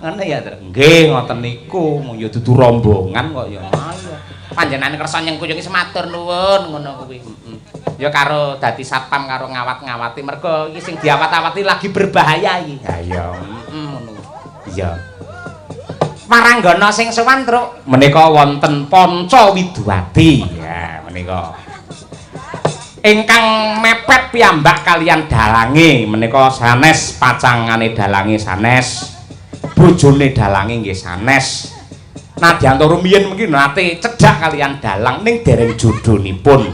Ngene ya, Tru. Nggih, ngoten niku. Mung ya dudu rombongan kok ya. Ayo. Panjenengane kersa nyengkuyungi sematur nuwun ngono kuwi. Heeh. Ya karo dadi satpam karo ngawat-ngawati mergo iki sing diawat-awati lagi berbahaya iki. Ha iya, heeh ngono. Iya. Waranggana sing sowan, Truk, menika wonten Panca Widuwati. Ya, menika. Ingkang mepet piyambak kalian dalange menika sanes, pacangane dalange sanes, bojone dalange nggih sanes. Nadyan to rumiyin mungkin nate cedhak kalian dalang ning dereng jodhonipun.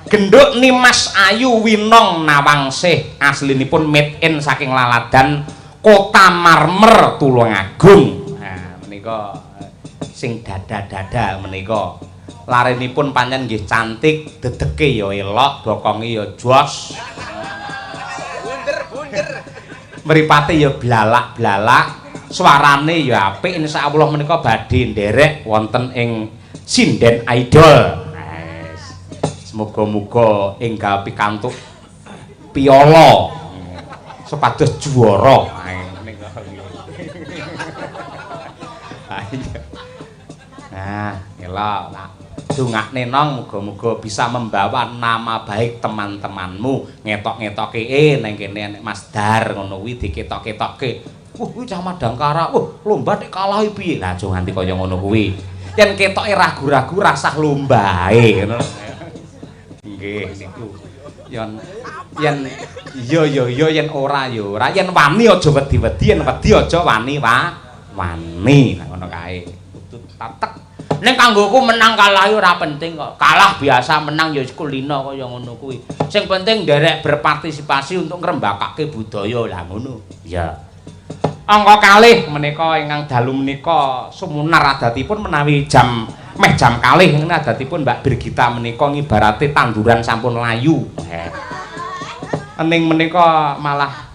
Genduk Nimas Ayu Winong Nawangsih aslinipun made in saking Laladan Kota Marmer Tulungagung. Nah, menika sing dada-dada menika. Larenipun pancen nggih cantik, dedeke ya elok, bokonge ya jos. Bunder-bunder. Mripate ya blalak-blalak, suarane ya apik. Insyaallah menika badhe nderek wonten ing Sinden Idol. Semoga-moga enggal pikantuk piala supados juara. Nah, elok tak dongakne nong muga-muga bisa membawa nama baik teman-temanmu, ngetok-ngetoke neng kene nek Mas Dar ngono kuwi diketok-ketokke. Wah, kuwi cah Madangkara. Wah, lomba nek kalah piye? Lah aja nganti kaya ngono kuwi. Yen ketoke ragu-ragu rasah lombae ngono. Nggih niku. Yen yen iya ya iya, yen ora ya ora. Yen wani aja wedi-wedi, yen wedi aja wani wani. Lah ngono kae. Kudu tatek. Ning kanggoku menang kalah ora penting kok. Kalah biasa, menang ya kulino kaya ngono kuwi. Sing penting nderek berpartisipasi untuk ngrembakake budaya lah ngono. Iya. Angka kalih menika ingkang dalu menika sumunar adatipun menawi jam meh jam kalih ngene adatipun Mbak Birgita menika ngibarate tanduran sampun layu. Ening menika malah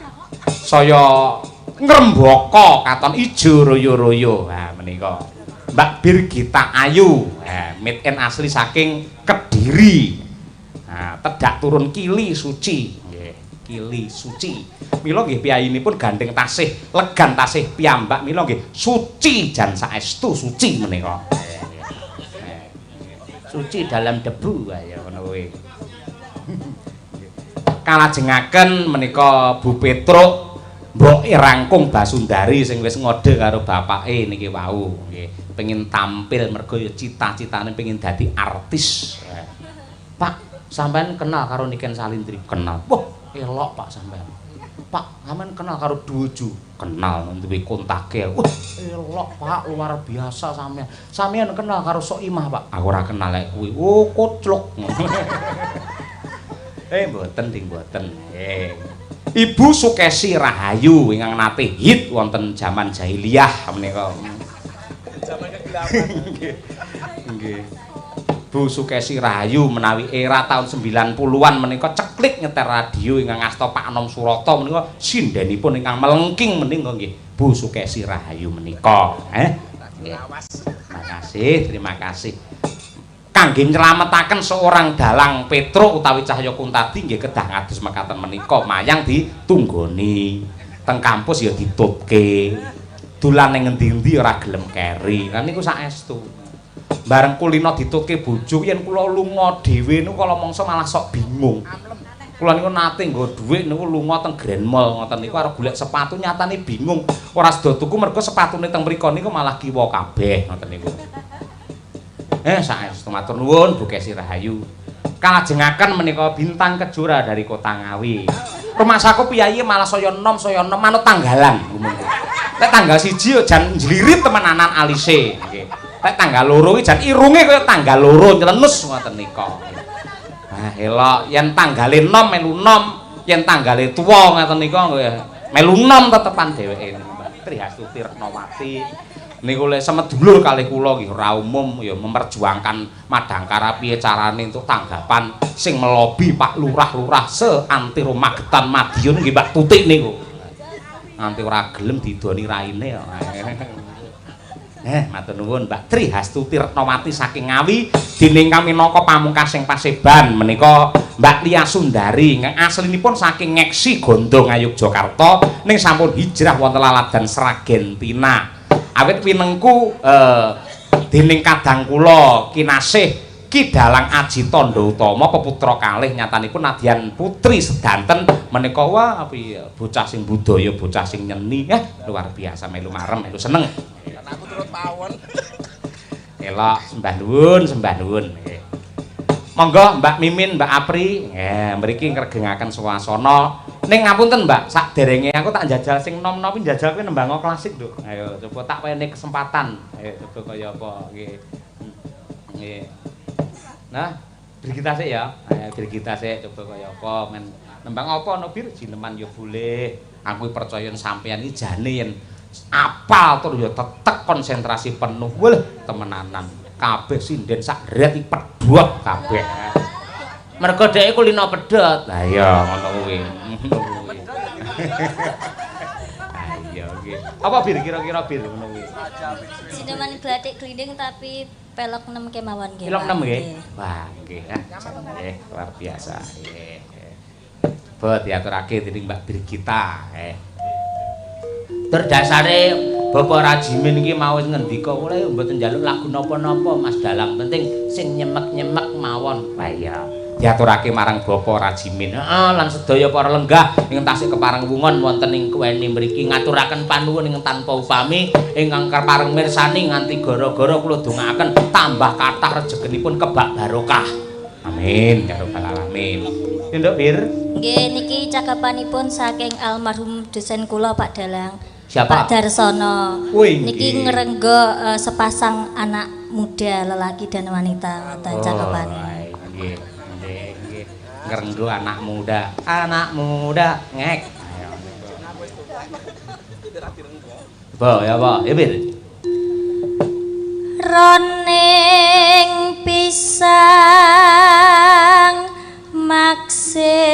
saya ngrembaka katon ijo royo-royo. Ha menika Mbak Birgita Ayu, made in asli saking Kediri. Nah, tedak turun Kili Suci. Nggih, Kili Suci. Mila nggih piyayinipun gandeng tasih legan tasih piyambak mila nggih suci jan saestu suci menika. Suci dalam debu kaya ngono kuwi. Kalajengaken menika Bu Petruk mboke Rangkung Basundari sing wis ngode karo bapake niki wau nggih. Pengin tampil mergo ya cita-citane pengin dadi artis. Pak, sampean kenal karo Niken Salindri? Kenal. Wah, elok Pak sampean. Pak, sampean kenal karo Duojo? Kenal, duwe kontake. Wah, elok Pak, luar biasa sampean. Sampean kenal karo Soimah, Pak? Aku ora kenal lek kuwi. Oh, koclok. Mboten ding mboten. Ibu Sukesi Rahayu ingkang nate hit wonten jaman jahiliyah menika. Jaman kegelapan. Nggih. Bu Sukesi Rahayu menawi era tahun 90-an menika ceklik nyetel radio ingkang asta Pak Anom Surata menika sindenipun ingkang melengking menika nggih Bu Sukesi Rahayu menika. Nggih. Terima kasih, terima kasih. Kangge nylametaken seorang dalang Petruk utawi Cahya Kuntadi nggih kedah ngados mekaten menika mayang ditunggoni. Teng kampus ya ditutke. Dolan ning ngendi-endi ora gelem keri. Lah niku saestu. Bareng kulino ditutke bojo yen kula lunga dhewe niku kala mangsa malah sok bingung. Kula niku nate nggo dhuwit niku lunga teng Grand Mall ngoten niku arep golek sepatu nyatane bingung. Ora seda tuku mergo sepatune teng mriku niku malah kiwa kabeh ngoten niku. Saestu matur nuwun Bu Kesi Rahayu. Kalajengaken menika Bintang Kejora dari Kota Ngawi. Rumasaku piyayi malah saya enom manut tanggalan umumku. Lek tanggal 1 yo jan njlirit temenanan alise nggih. Lek tanggal 2 iki jan irunge kaya tanggal 2 nylenus ngoten nika. Ah elok yen tanggale 6 melu 6, yen tanggale tuwa ngoten nika nggih melu 6 tetepan dheweke Mbak Trihastuti Retnowati. Niku lek semedulur kalih kula nggih ora umum ya memperjuangkan Madangkara piye carane entuk tanggapan sing melobi Pak Lurah-lurah seantero Magetan Madiun nggih Mbak Tutik niku. Nganti ora gelem didoni raine kok. Matur nuwun Mbak Tri Hastuti Retnowati saking Ngawi dening minangka pamungkasing paseban menika Mbak Lia Sundari ingkang aslinipun saking Ngeksi Gondo Ngayogyakarta ning sampun hijrah wonten laladan Sragen Tina. Awit winengku dening kadang kula kinasih Ki Dalang Aji Tandha Utama peputra kalih nyatanipun nadyan putri sedanten menika wah piye bocah sing budaya bocah sing nyeni luar biasa melu marem melu seneng. Aku turut mawon. Elok sembah nuwun sembah nuwun. Monggo Mbak Mimin, Mbak Apri, mriki ngregengaken swasana. Ning ngapunten Mbak, sakderenge aku tak njajal sing nom-nom njajal kuwi nembang klasik, Nduk. Ayo coba tak wene kesempatan. Ayo coba kaya apa nggih. Nggih. Nah, Birgita sik ya. Ayo Birgita sik coba kaya apa men nembang apa no Bir jineman ya boleh. Aku percaya sampeyan iki jane yen apal tur ya tetek konsentrasi penuh. Wah, temenanan. Kabeh sinden sak ret iki pedhot kabeh. Mergo dheke kulino pedhot. Lah iya ngono kuwi. Ah iya nggih. Apa Bir kira-kira Bir ngono kuwi? Sineman glathik glinding tapi pelok 6 kemawon nggih. Pelok 6 nggih. Wah nggih. Nggih luar biasa. Nggih. Coba diaturake dening Mbak Birgita. Terdasare Bapak Rajimin iki mau wis ngendika kula ya mboten njaluk lagu napa-napa Mas Dalang, penting sing nyemek-nyemek mawon. Lah iya, diaturake marang Bapak Rajimin. Heeh, lan sedaya para lenggah ingkang tasih kepareng wungon wonten ing kuweni mriki ngaturaken panuwun ingkang tanpa upami ingkang kepareng mirsani nganti gara-gara kula dongaaken tambah kathah rejekinipun kebak barokah. Amin ya rabbal alamin. Nduk Bir. Nggih niki cakapanipun saking almarhum dosen kula Pak Dalang. Siapa? Pak Darsono. Niki ngrenggo sepasang anak muda lelaki dan wanita ngoten cakepane. Nggih, nggih, nggih. Ngrenggo anak muda. Anak muda ngek. Ayo. Apa ya apa? Ya Bir. Roning pisang makse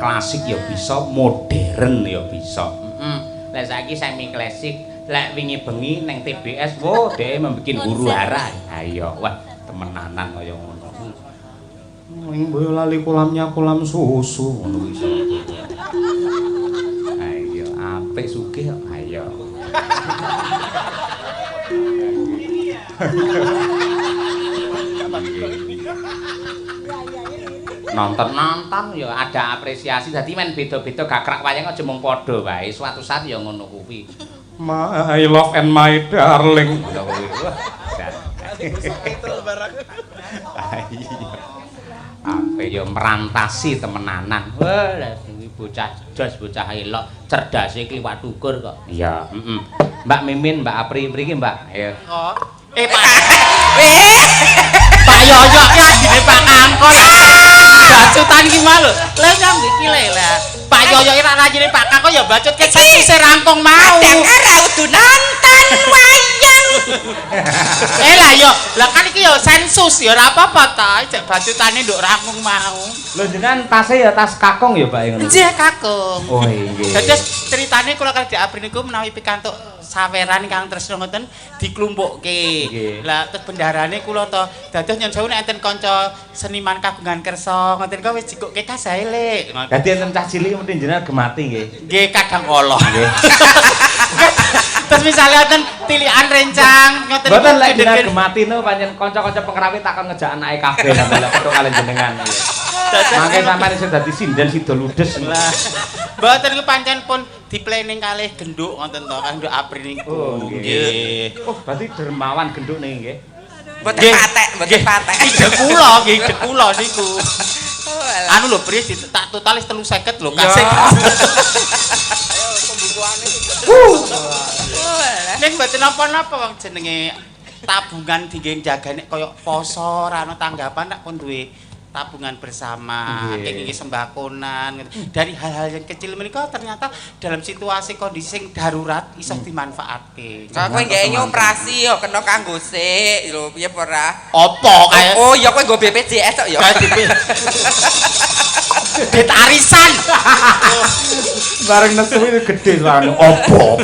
klasik ya bisa, modern ya bisa. Lek saiki semi klasik, lek wingi bengi neng TBS, wo dhek membikin huru hara. Ayo, wah temenanan kaya ngono. Ing Boyolali kolamnya kolam susu ngono kuwi iso. Ayo apik sugih kok. Ayo. Nonton-nonton ya ada apresiasi. Dadi men beda-beda gakrak wayang aja mung padha wae. Suatu saat ya ngono kuwi. My love and my darling. Ngono kuwi. Ape ya merantasi temenanan. Wah, lah kuwi bocah jos, bocah elok, cerdase kliwat ukur kok. Iya, heeh. Mbak Mimin, Mbak Apri mriki, Mbak. Ayo. Oh. Pak. Pak Yoyo ki adine Pak Kangkon. Bacutan ki mau lho. Lah nyambi ki le lah. Pak Yoyo ki rak rajine Pak Kangkon ya bacut ke sesuse rangkung mau. Kadang ora kudu nonton wayang. Lah yo, lah kan iki yo sensus ya ora apa-apa ta, cek bacutane nduk rangkung mau. Lho jenengan tase ya tas kakung ya, Pak ngono. Nggih, kakung. Oh nggih. Dados ceritane kula kalih Dik Apri niku menawi pikantuk saweran ingkang tresna ngoten diklumpukke. Lah terus bendarane kula to dados nyun sewu nek enten kanca seniman kagungan kersa ngoten kok wis jikokke kasae lek. Dadi enten cah cilik mesti jenengan gemati nggih. Nggih kadang kala. Nggih. Terus misalnya enten tilikan rencang ngoten mboten lek jenengan gemati no pancen kanca-kanca pengrawit takon ngejak anake kabeh sampe lek petuk kalian jenengan. Mangke sampean iso dadi sinden sida ludes. Lah mboten niku pancen pun diplanning kalih genduk ngoten to, genduk Apri niku. Oh nggih. Oh, berarti dermawan genduk niki nggih. Mboten patek, mboten patek. Ide kula nggih, ide kula niku. Anu lho, Bris, tak total wis 350 lho kasih. Ayo pembukuane. Ning mboten napa-napa wong jenenge tabungan dingge jagane kaya poso ora ana tanggapan tak pun duwe tabungan bersama, iki sembakonan. Dari hal-hal yang kecil menika ternyata dalam situasi kondisi sing darurat iso dimanfaatke. Kok kowe nggih operasi yo kena kanggo sik lho piye apa ora? Apa kae? Oh ya kowe nggo BPJS kok ya. Bet arisan. Bareng nesu itu gede suarane. Apa?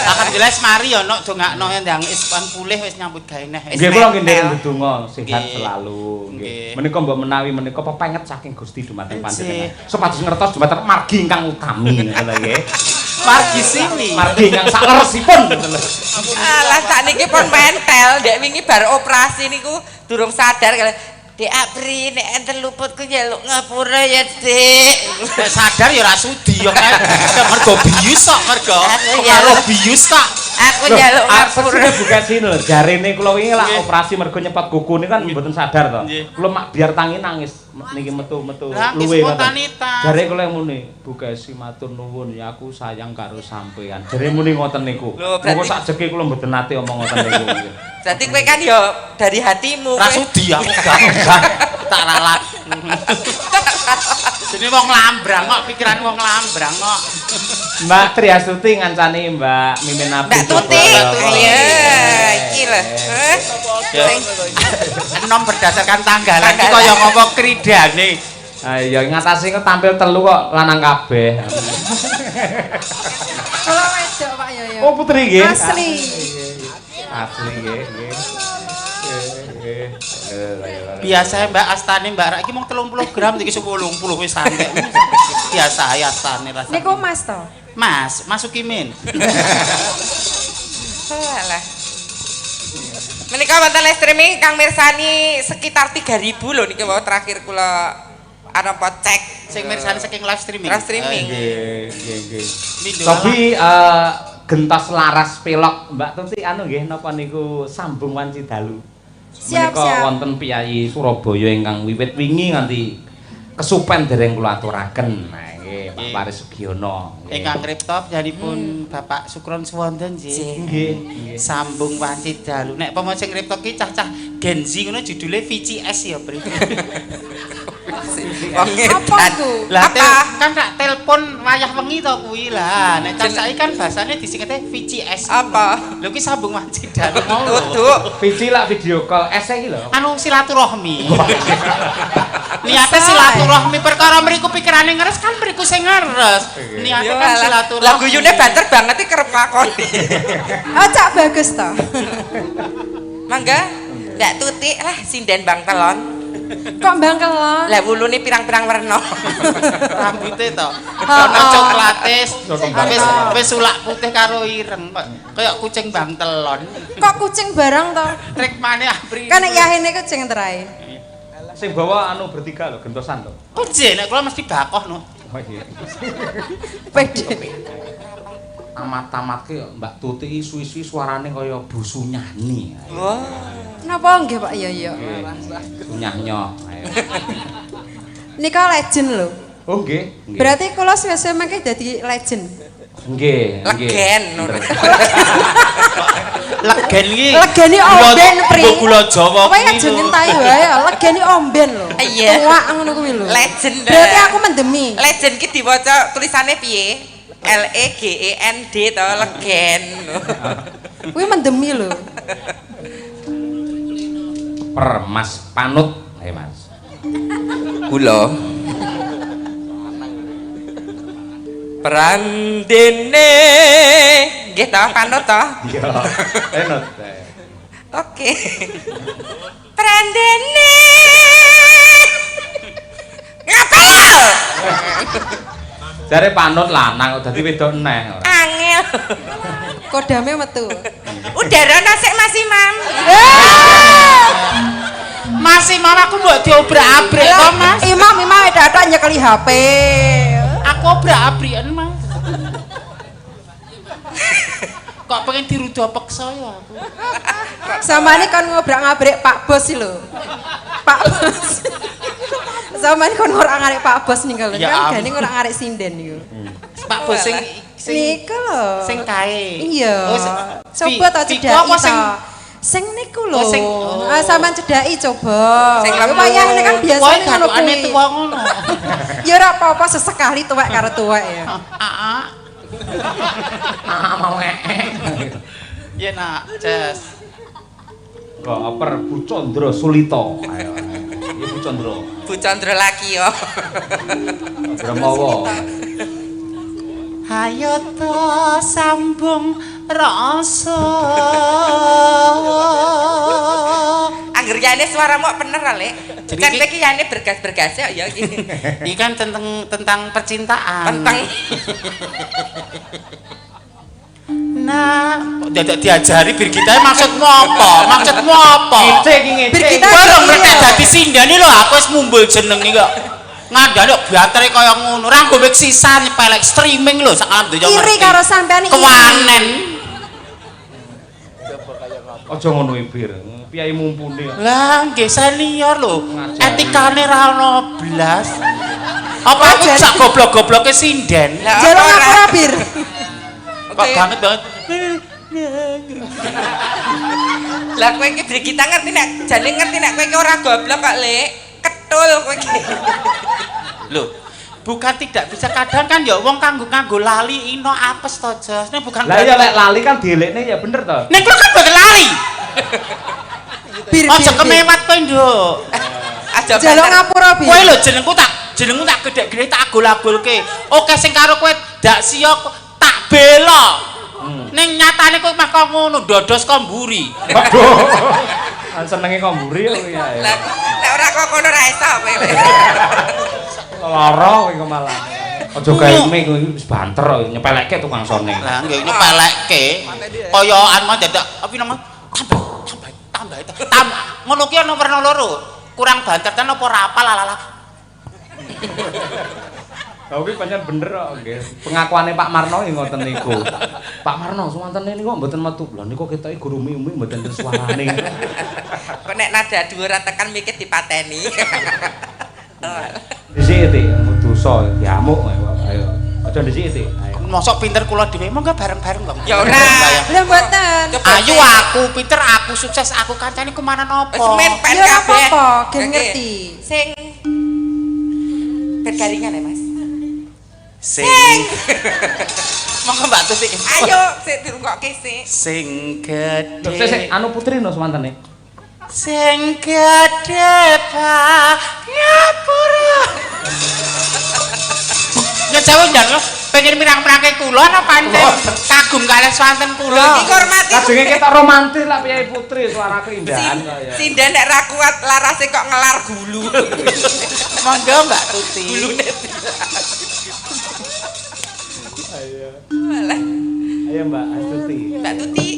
Alhamdulillah mari ya nok dongakno ndang ispan pulih wis nyambut gawe neh. Nggih kula nggih nderek ndedonga sehat selalu nggih. Menika mbok menawi menika pepenget saking Gusti dumateng panjenengan. Supados ngertos dumateng margi ingkang utami ngoten lho nggih. Margi sini. Margi ingkang sakleresipun ngoten lho. Alah sakniki pun mentel, ndek wingi bar operasi niku durung sadar kali. Dek Apri nek enten luputku njaluk ngapura ya, Dik. Nek sadar ya ora sudi ya kan. Mergo bius kok, mergo pengaruh bius kok. Aku njaluk ngapura. Buka sini lho, jarene kula wingi lak operasi mergo nyepot kuku niku kan mboten sadar to. Kula mak biar tangi nangis niki metu-metu luwe ngoten. Jare kula muni, Bu Kesi matur nuwun ya aku sayang karo sampean. Jare muni ngoten niku. Monggo sak jeke kula mboten nate omong ngoten niku. Berarti kowe kan ya dari hatimu. Ra sudi aku gak tak ralat. Jenenge wong lambrang kok, pikiran wong lambrang kok. Mbak Triastuti ngancani Mbak Mimin Apri. Mbak Tuti. Iya, iki lho. Enom berdasarkan tanggalan iki kaya ngopo kridane. Ayo ngatasi kok tampil telu kok lanang kabeh. Kula wedok Pak Yoyo. Oh putri nggih. Asli. Asli nggih, nggih. Biasa Mbak astane Mbak Rak iki mung 30 gram iki 80 wis santai. Biasa ae astane rasane. Niku Mas to? Mas, Mas Sukimin. Alah. Menika wonten live streaming kang mirsani sekitar 3000 lho niki wau terakhir kula anapa cek sing mirsani saking live streaming. Live streaming. Nggih, nggih, nggih. Tapi gentos laras pelok Mbak Tuti anu nggih napa niku sambung wanci dalu. Siap, menika siap. Wonten piyayi Surabaya ingkang wiwit wingi nganti kesupen dereng kula aturaken. Nah nggih Pak Paris Sugiono. Ingkang ngripta piyambakipun Bapak Sukron Suwanda nggih. Nggih. Sambung wanci dalu. Nek pomo sing ngripta ki cah-cah Gen Z ngono judule VCS ya, Bro. Wong Apa iku? Lah kan tak telepon wayah wengi to kuwi lah. Nek cah saiki kan bahasane disingkate VCS. Apa? Lho ki sambung wanci dalu mau. Duduk. VC lak video call S iki lho. Anu silaturahmi. Niate silaturahmi perkara mriku pikirane ngeres kan mriku sing ngeres. Niate kan silaturahmi. Lah guyune banter banget iki kerep lakoni. Oh, Cak bagus to. Mangga, Ndak Tuti lah sinden Bang Telon. Kok bangkelon? Lah wulune pirang-pirang werna. Rambute to. Ana coklate wis wis sulak putih karo ireng kok kaya kucing bangtelon. Kok kucing barang to? Rikmane Apri. Kan nek yahene kucing terae. Sing bawa anu bertiga lho, gentosan lho. Kok jek nek kula mesti bakoh no. Oh iya. Pede. Amat-amatke Mbak Tuti iki suwi-suwi suarane kaya Bu Sunyahni. Wah. Napa nggih Pak Yoyo? Sunyahnyo. Ayo. Nika legend lho. Oh nggih, nggih. Berarti kula suwe-suwe mangke dadi legend. Nggih, nggih. Legen ngono. Legen iki. Legeni omben, Pri. Gula gula Jawa Kowe kuwi aja lho. ngentai wae, legeni omben lho. Iya. Tuak ngono kuwi lho. Legend. Berarti aku mendemi. Legend ki diwaca tulisane piye? L E G E N D to legen. Kuwi mendemi lho. Per Mas Panut. Ayo Mas. Kula. Prandene. Nggih to, panut to? Iya. Enut. Oke. Prandene. Ngapel? Jare panut lanang kok dadi wedok neh ora. Angel. Kodame metu. Udara sik Mas Imam. Mas Imam aku mbok diobrak-abrik kok Mas. Imam imam dadak nyekeli HP. Aku obrak-abrikan Mas. Kok pengen diruda peksa ya aku. Samane kon ngobrak-ngabrik Pak Bos sih lho. Pak Bos. Samane kon ngobrak-ngabrik Pak Bos nih kalau Ya kan ampun. gane ngobrak-ngabrik sinden niku. Pak Bos sing sing Niku lho. sing kae. Iya. Oh, Coba to Viko cedhaki apa sing to. Sing niku lho. Oh, sing- oh. Ah, sampean cedhaki coba. Sing lemu. Wayahne kan biasane ngono gathukane kuwi. tuwa ngono. Ya ora apa-apa sesekali tuwek karo tuwek ya. Aa. Ah mau ngek. Ya nak, Ces. Kok oper Bu Condro Sulito. Ayo. Iya Bu Condro. Bu Condro lagi yo. Brahmawa. Hayo to sambung rasa. Angger yane suaramu kok pener Lek. Jadi Kan iki- iki yane bergas-bergas ya ya iki. Iki kan tentang tentang percintaan. Tentang Nah, kok dadak diajari Birgita maksudmu apa? Maksudmu apa? Ngece iki ngece. Birgita Kowe rong iya. ngerti dadi sindane lho, aku wis mumbul jenenge kok. Ngandane kok batere kaya ngono. Ora nggo wek sisan nyepelek streaming lho sak alam donya Iri ngerti. karo sampean iri. Kewanen. Aja ngono Bir. Piyai mumpuni. Lah nggih senior lho. Ngajari. Etikane ra ono blas. Apa aku Ngajari. sak goblok-gobloke sinden? Lah, Jaluk apa ora? ngapura Bir. Kok banget banget. Lah kowe iki Brigita ngerti nek jane ngerti nek kowe iki ora goblok kok, Lek. Ketul kowe iki. Loh, bukan tidak bisa kadang kan ya wong kanggo nganggo lali ino apes to, Jos. Nek bukan Lah ya lek lali kan dielekne ya bener to. Nek kula kan boten lali. Bir. Aja bir, bir. kemewat kowe, Nduk. Aja Jaluk banter. ngapura Bir. Kowe lho jenengku tak gedhe-gedhe tak agul-agulke. Oke sing karo kowe dak siya tak bela. Ning nyatane kowe mah kok ngono dodos kok mburi. Waduh. Kan senenge kok mburi kok ya. Lah nek ora kok kono ora iso kowe. Lara kowe kok malah. Aja gawe mik kowe wis banter kok nyepelekke tukang sone. Lah nggih nyepelekke. Kaya anu dadak apa namanya? Tambah tambah tambah tambah. Ngono ki ana werna loro. Kurang banter ten apa ora apal alalah. Lah kuwi pancen bener kok nggih. Pengakuane Pak Marno nggih ngoten niku. Pak Marno suwantene niku kok mboten metu. Lah niku ketoke guru umi-umi mboten enten suarane. Kok nek nada dhuwur ra tekan mikir dipateni. Dhisik tik dosa diamuk ayo. Aja dhisik tik. Ayo. Mosok pinter kula dhewe monggo bareng-bareng lho. Ya ora. Lah mboten. Coba Ayo aku pinter, aku sukses, aku kancane ku mana Wis napa? men pen Ya ora kabeh. apa-apa, gen Oke. ngerti. Sing bergaringan ya, Mas. Sing. Monggo Mbak Tuti. Ayo sik dirungokke sik. Sing Lho sik sik gedhe. anu putri no suwantene. Sing gedhe pangapura. Ya jauh njaluk Pengen mirang-mirangke kula napa pancen kagum kalih swanten kula. Iki hormati. Kajenge ketok romantis lah piye putri suara keindahan kaya. Sinden nek ra kuat larase kok ngelar gulu. Monggo Mbak Tuti. Gulune. Ayo. Alah, Ayo Mbak Astuti. Mbak Tuti.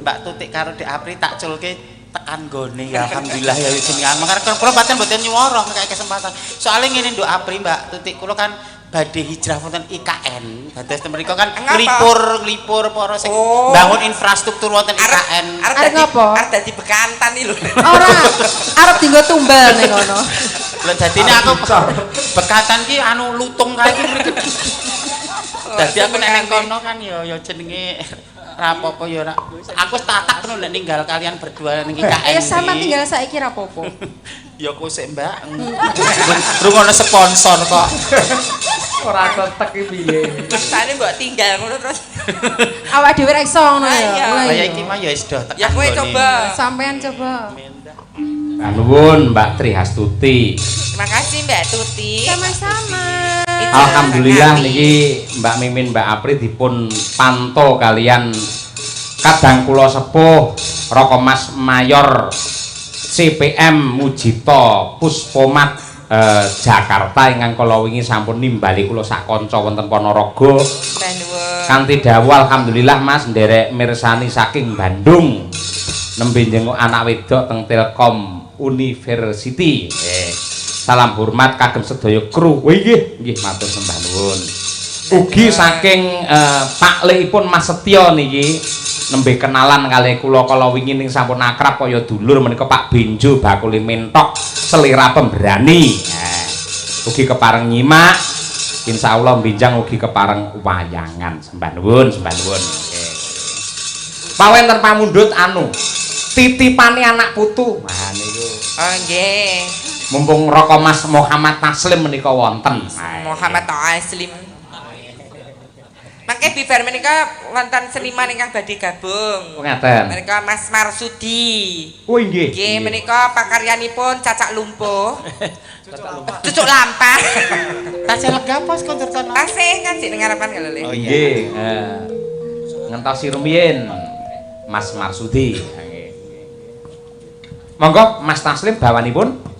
Mbak Tuti karo Dik Apri tak culke tekan gone ya alhamdulillah ya wis jenengan. Makane kula baten mboten nyuwara ngekek kesempatan. Soale ngene Nduk Apri Mbak Tuti kula kan badhe hijrah wonten IKN. Dados mriku kan Ngapa? nglipur-nglipur para sing Oh. bangun infrastruktur wonten IKN. Arep Arep dadi ngopo? arep dadi bekantan iki lho. Ora, arep dienggo tumbal ning ngono. Lho dadine aku bekatan ki anu lutung kae ki mriki. Dadi aku nek nang kono kan ya ya jenenge rapopo ya ora. Aku wis tatak ngono nek ninggal kalian berdua ning IKN. Ayo sama iki. tinggal saiki ra apa-apa. Ya kok sik, Mbak. Rungono sponsor kok. Ora tetek iki piye. Maksane mbok tinggal ngono terus. Awak dhewe ra iso ngono ya. Iya. Lah Lah ya iki mah ya wis do tekan. Ya kowe nggone. coba. Sampean coba. Nuwun Mbak Tri Hastuti. Terima kasih Mbak Tuti. Sama-sama. Itu Alhamdulillah kami. niki Mbak Mimin Mbak Apri dipun panto kalian kadang kula sepuh Raka Mas Mayor CPM Mujito Puspomat Jakarta ingkang kala wingi sampun nimbali kula sak kanca wonten Ponorogo. Mbah nuwun. Kanthi dawuh alhamdulillah Mas nderek mirsani saking Bandung. Nembe njenguk anak wedok teng Telkom University. Salam hormat kagem sedaya kru. Oh nggih, nggih matur sembah nuwun. Ugi saking Pak Lekipun Mas Setyo niki nembe kenalan kalih kula kala wingi ning sampun akrab kaya dulur menika Pak Benjo bakule mentok selera pemberani. Ugi kepareng nyimak. Insyaallah benjang ugi kepareng wayangan. Sembah nuwun, sembah nuwun. Nggih. Pawenten pamundhut anu titipane anak putu. Nah niku. Oh nggih. Mumpung Raka Mas Muhammad Taslim menika wonten. Muhammad Taslim. Mangke bibar menika wonten seniman ingkang badhe gabung. Oh, ngaten. Menika Mas Marsudi. Oh nggih. Nggih menika pakaryanipun cacak lumpuh. Cucuk lampah. Tasih lega apa kondur kono? Tasih kan sik ning ngarepan lho, Le. Oh, iya. Nggih, ngentosi rumiyin Mas Marsudi. Nggih. Monggo Mas Taslim bawanipun.